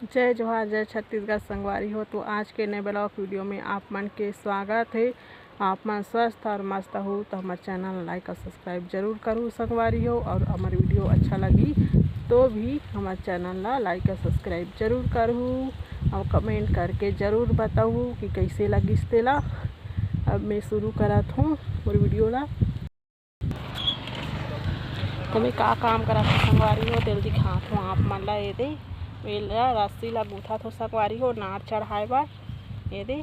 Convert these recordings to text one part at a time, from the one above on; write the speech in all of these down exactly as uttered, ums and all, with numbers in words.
जय जोहार, जय छत्तीसगढ़ संगवारी हो। तो आज के नए vlog video में आप मन के स्वागत हे। आप मन स्वस्थ और मस्त हो तो हमर channel like और subscribe जरूर करहू संगवारी हो, और हमर video अच्छा लगी तो भी हमर channel ला like और subscribe जरूर करहू, और comment करके जरूर बताहू कि कैसे लगिस तेला। अब मैं शुरू करत हूँ मोर video ला। तो मैं का काम करत हूँ संगवारी हो, तेल दिखात हूँ आप मन ला। ये दे, मेला रस्सी ला गूंथत हूँ संगवारी हो, नार चढ़ाए बर। ये दे,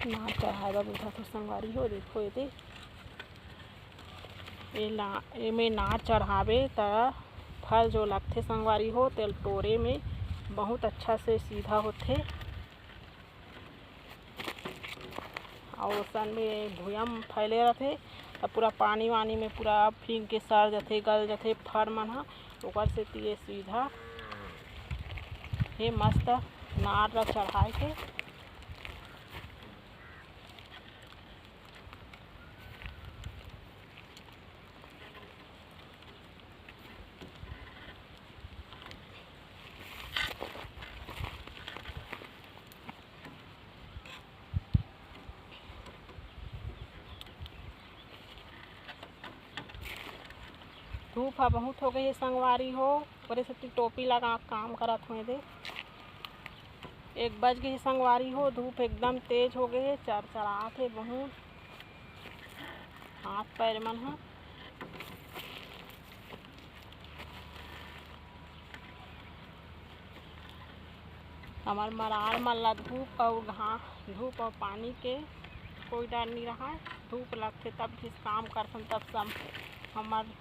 नार चढ़ाए बर गूंथत हूँ संगवारी हो। देखो ये दे, एला, एमे नार चढ़ाबे त फल जो लगथे संगवारी हो, तेल टोरे में बहुत अच्छा से सीधा होथे। अउ ओसन में भुइयां म फैले रथे, त पूरा पानी वानी में पूरा फींग के सड़ जथे, गल जथे फर मन ह। ओकर सेती ये सुविधा हे मस्त नार ल चढ़ाए के। धूप ह बहुत हो गई हे संगवारी हो, ओकरे सेती टोपी लगा के काम करत हों। दे, एक बज गई हे संगवारी हो, धूप एकदम तेज हो गई हे, चरचरात हे बहुत हाथ पैर मन ह। हमर मरार मन ला धूप अउ घा-, धूप अउ पानी के कोई डर नइ रहय। धूप लगथे तब किस काम करथन, तब सम-, हमर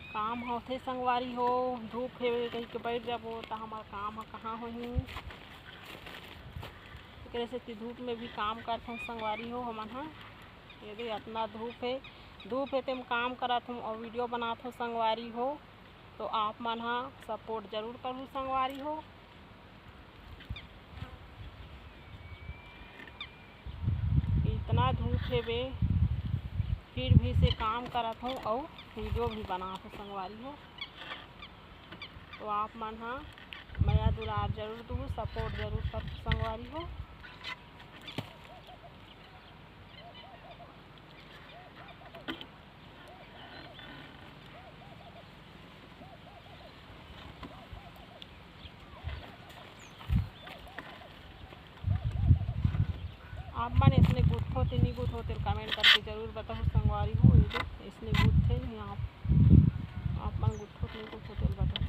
काम होथे संगवारी हो। धूप हे कहि के बैठ जाबो त हमर काम ह कहाँ होही? एकरे सेती धूप में भी काम करथन संगवारी हो हमन ह। ये दे अतना धूप हे, धूप हे तेम काम करत हूँ अउ video बनात हूँ संगवारी हो। तो आप मन ह support जरूर करहू संगवारी हो। इतना धूप हे बे, फिर भी से काम करत हूँ अउ video भी बनात हूँ संगवारी हो। तो आप मन ह मया दुलार जरूर दूहू, support जरूर करहू संगवारी हो। आप मन इसने गुथो ते नी गुथो तेल comment करके जरूर बताहू संगवारी हो। ये दे, इसने गुथे नहीं आप, आप मन गुथो ते नी गुथो तेल बताहू।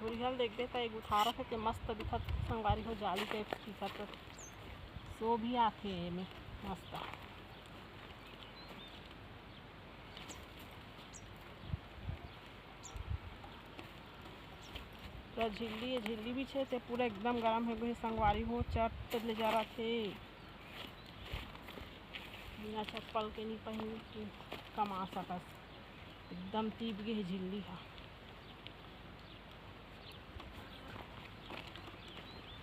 धुरिहल देखबे त एक उठारत हे के मस्त दिखत संगवारी हो, जाली type दिखत हे। सो भी आथे एमे मस्त। पूरा झिल्ली, ये झिल्ली भी छे, ते पूरा एकदम गरम हो गए संगवारी हो, चट ले जा रहा थे। बिना चप्पल के नहीं पहन के कमा सकस, एकदम तीप गए हे झिल्ली हा।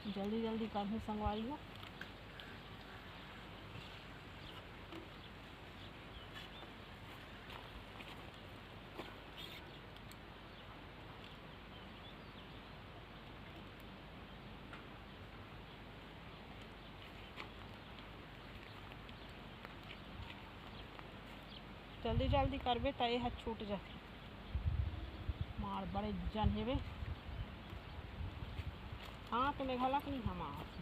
जल्दी जल्दी करहूँ संगवारी हो। जल्दी जल्दी करबे त एह छूट जाथे। मार बड़े जन हेबे। हाँ, तो मेघालय के नहीं हम आवत।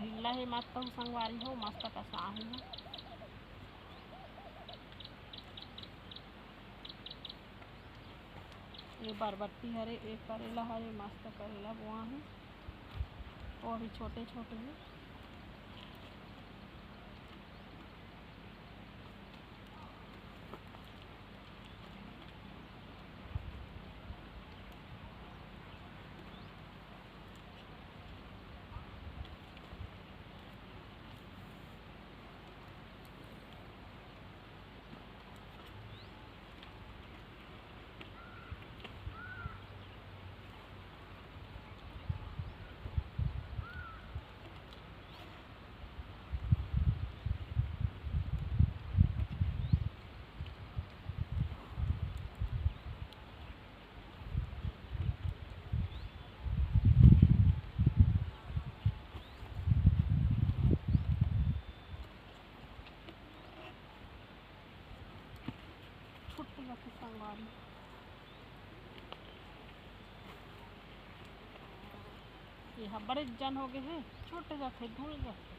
ढीला हे मस्त, संगवारी हो, मस्त कसा हे। ये बरबट्टी हरे, एक करेला हरे, मस्त करेला बोआ हे, वो भी छोटे छोटे हे। छुट्टी रखे संगवारी। ये ह बड़े जन हो गए हे, छूट जाथे, धुल जाथे।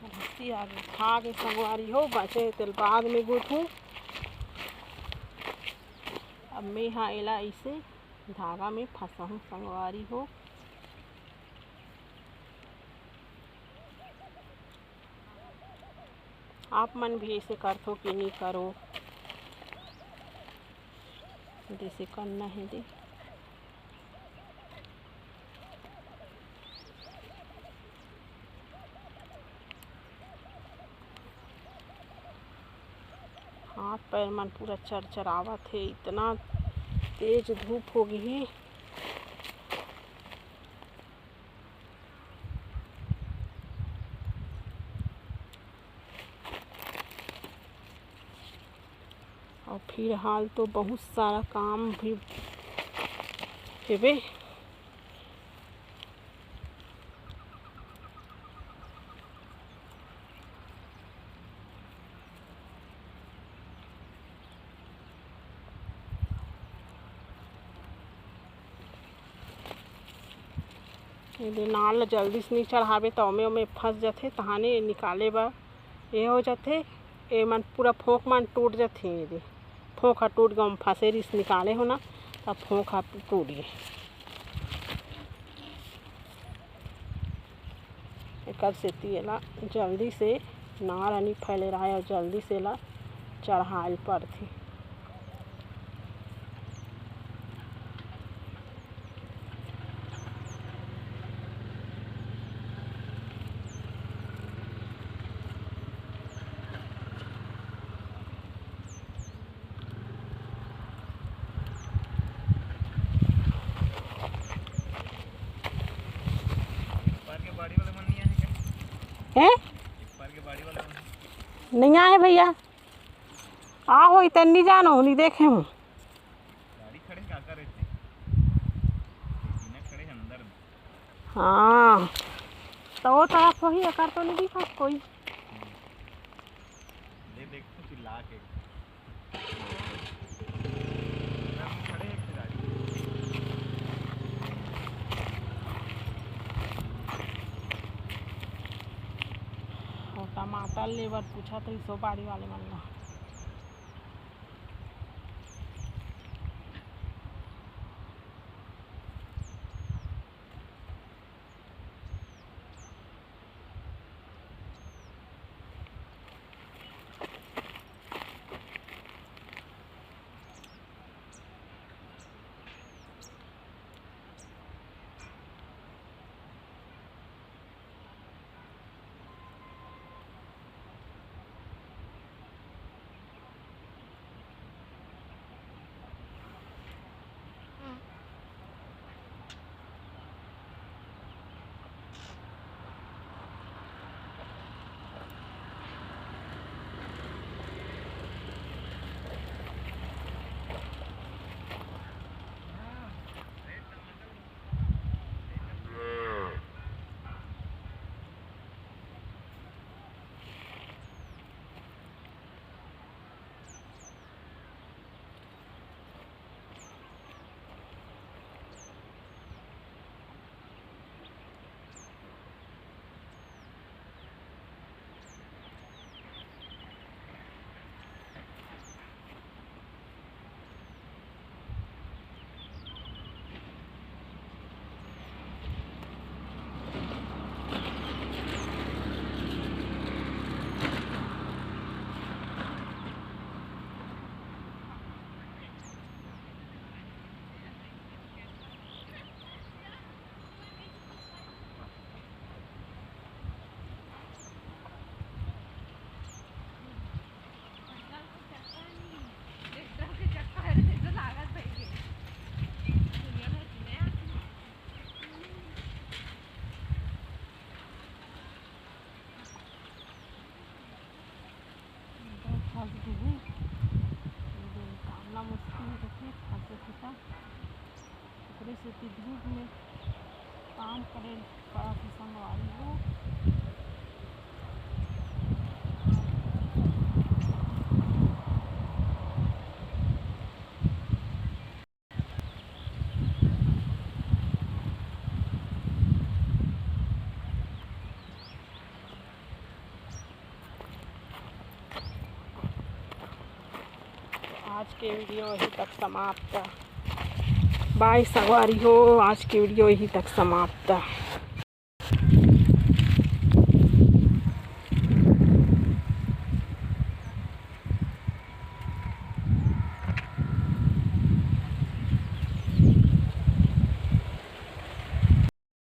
भुस्सी आगे, खा के संगवारी हो, बचे तेल बाद में गुथूं। अब मैं हा एला इसे धागा में फंसाहूं संगवारी हो। आप मन भी ऐसे करथो कि नहीं करो, जैसे करना है दे। हाथ पैर मन पूरा चरचरावत हे, इतना तेज धूप हो गई हे। और फिलहाल तो बहुत सारा काम भी हेबे। एदे नार ल जल्दी से नइ चढ़ाबे, त ओमे ओमे फंस जथे, तहाने निकाले बर ये हो जथे। ए मन पूरा फोंक मन टूट जथे। एदे फोंक ह टूट गे, ओम फंसे रिस निकाले हो ना, त फोंक ह टूट गे। एकर सेती एला जल्दी से नार ह नी फैले रहय अउ जल्दी से एला चढ़ाए ल परथे। हैं? नइ आए भैया, आ होही त नइ जानव, नइ देखे हंव। हाँ, त ओ तरफ होही, एकर तो नइ दिखत कोई। ले देख, चिल्ला के। ओ टमाटर ले बर पूछत रहिस ओ बाड़ी वाले मन ला। ओकरे सेती धूप में काम करे ल पड़त हे संगवारी हो। आज के वीडियो यही तक समाप्त। बाय संगवारी हो, आज के वीडियो यही तक समाप्त।